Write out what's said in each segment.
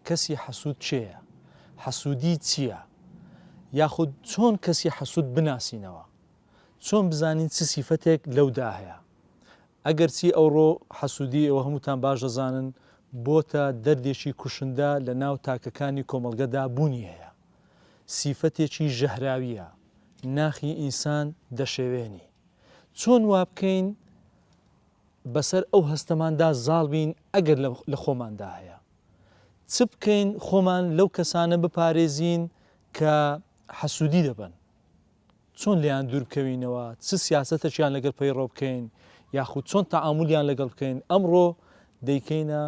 کەسی حەسوود کێیە؟ حەسوودی چییە؟ یاخود چۆن کەسی حەسوود بناسینەوە؟ چۆن بزانین چ سیفەتێک لەودا هەیە؟ ئەگەرچی ئەوڕۆ حەسوودی ئێوە هەمووتان باش دەزانن بۆتە دەردێکی کوشندە لە ناو تاکەکانی کۆمەڵگەدا بوونی هەیە. سیفەتێکی ژەهراوییە، ناخی ئینسان دەشێوێنی. چۆن وابکەین بەسەر ئەو هەستەماندا زاڵ بین ئەگەر لە خۆماندا هەیە؟ چ بکەین خۆمان لەو کەسانە بپارێزین کە حەسوودی دەبەن؟ چۆن لێیان دوور بکەوینەوە، چ سیاسەتەکیان لەگەڵ پەیڕەو بکەین، یاخود چۆن تەعامولیان لەگەڵ بکەین، ئەمڕۆ دەیکەینە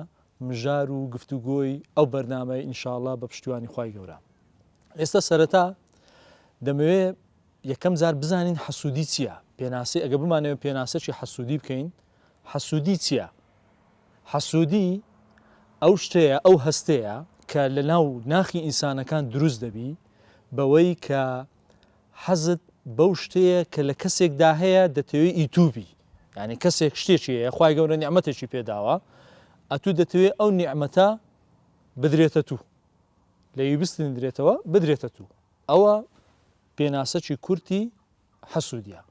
مژار و گفتوگۆی ئەو بەرنامەی ان شاء اللە بە پشتیوانی خوای گەورە. ئێستا سەرەتا دەمەوێ یەکەم جار بزانین حەسوودی چییە، پێناسەی ئەگە بمانەوێت پێناسەکی حەسوودی بکەین، حەسوودی چییە؟ حەسوودی ئەو شتەیە، ئەو هەستەیە کە لەناو ناخی ئینسانەکان دروست دەبی بەوەی کە حەزت بەو شتەیە کە لە کەسێکدا هەیە دەتەوێ ئیتوو بی یعنی کەسێک شتێکی هەیە خوای گەورە نیعمەتێکی پێداوە ئەتوو دەتەوێ ئەو نیعمەتە بدرێتە تو لەوی بستندرێتەوە بدرێتە تو ئەوە پێناسەکی کورتی حەسوودیە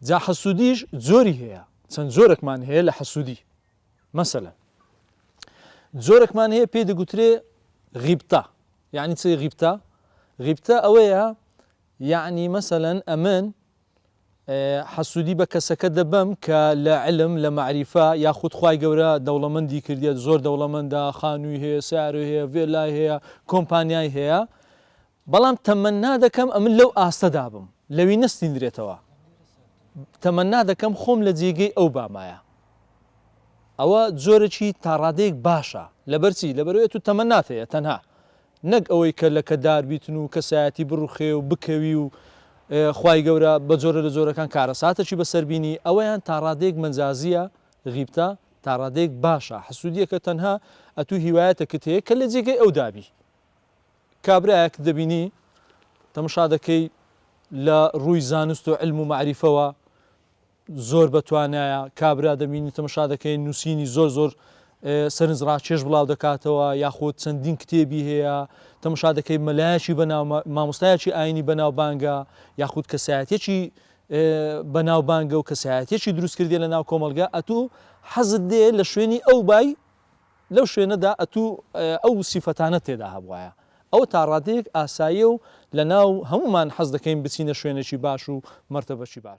جا حەسوودیش جۆری هەیە چەند جۆرێکمان هەیە لە حەسوودی مەسەلەن جۆرێکمان هەیە پێی دەگوترێ غیبتە یعنی چی غیبتە غیبتە ئەوەیە یعنی مەسەلەن ئەمن حەسوودی بە کەسەکە دەبەم کە لە علم لە مەعریفە یاخود خوای گەورە دەوڵەمەندی کردیە زۆر دەوڵەمەندە خانووی هەیە سیارەی هەیە ڤێلای هەیە کۆمپانیای هەیە بەڵام تەمەنا دەکەم ئەمن لەو ئاستەدا بم لەوی نەستیندرێتەوە تەمەنا دەکەم خۆم لە جێگەی ئەو بامایە ئەوە جۆرەکی تاڕادەیەک باشە لەبەرچی لەبەرەوەی تو تەمەنات هەیە تەنها نەک ئەوەی کە لەکەدار بیتن و کەسایەتی بڕوخێ و بکەوی و خوای گەورە بە جۆرە لە جۆرەکان کارەساتەکی بەسەر بینی ئەوەیان تاڕادەیەک مەجازیە غیبتە تاڕادەیەک باشە حەسودیەکە تەنها ئەتوو هیوایەتەکت هەیە کە لە جێگەی ئەودا بی کابرایەک دەبینی تەمەشا دەکەی لە ڕووی زانست و علم و مەعریفەوە زۆر بەتوانایە، کابرا دەبینی تەمەشا دەکەی نووسینی زۆر زۆر سەرنجڕاکێش بڵاو دەکاتەوە یاخود چەندین کتێبی هەیە تەمەشا دەکەی مەلایەکی بەناو مامۆستایەکی ئاینی بەناوبانگە یاخود کەسایەتێکی بەناوبانگە و کەسایەتێکی دروست کردێ لە ناو کۆمەڵگا ئەتوو حەزت دێ لە شوێنی ئەو بای لەو شوێنەدا ئەتوو ئەو سیفەتانەت تێدا هەبوایە ئەوە تاڕادەیەک ئاساییە و لە ناو هەموومان حەز دەکەین بچینە شوێنێکی باش و مەرتەبەکی باش.